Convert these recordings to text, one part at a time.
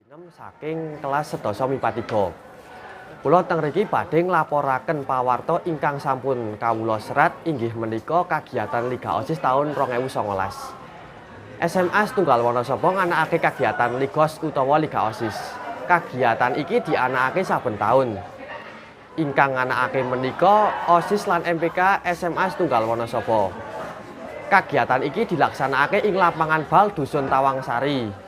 Saking kelas 11 MIPA 3. Kula teng mriki badhe nglaporaken pawarta ingkang sampun kawula serat, inggih menika kagiatan Liga OSIS taun 2019. SMA Setunggal Wonosobo nganakake kagiatan Ligos utawa Liga OSIS. Kagiatan iki dianakake saben taun. Ingkang nganakake menika OSIS lan MPK SMA Setunggal Wonosobo. Kagiatan iki dilaksanakake ing lapangan bal Dusun Tawangsari.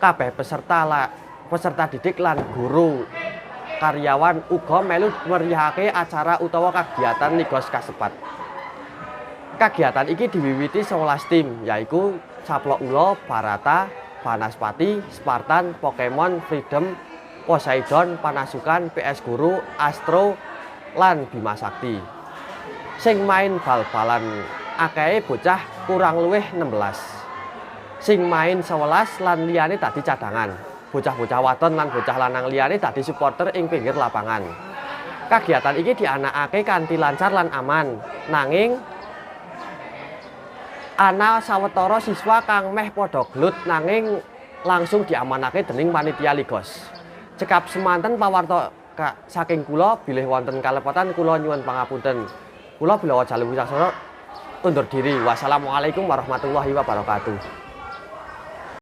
Kabeh peserta didik lan guru karyawan uga melu mriyahake acara utawa kagiatan Ligos kasebat. Kagiatan iki diwiwiti 11 tim, yaiku Caplok Ula, Barata, Banaspati, Spartan, Pokemon, Freedom, Poseidon, Panasukan, PS Guru, Astro, lan Bima Sakti. Sing main bal-balan akehe bocah kurang luwih 16. Sing main 11 lan liyane dadi cadangan. Bocah-bocah wadon lan bocah lanang liyane dadi supporter ing pinggir lapangan. Kagiatan iki dianakake kanthi lancar lan aman. Nanging ana sawetara siswa kang meh padha gelut, nanging langsung diamanake dening panitia Ligos. Cekap semanten pawarta saking kula, bilih wonten kalepatan kula nyuwun pangapunten. Kula Bilawa Jalu Wicaksono undur diri. Wassalamualaikum warahmatullahi wabarakatuh.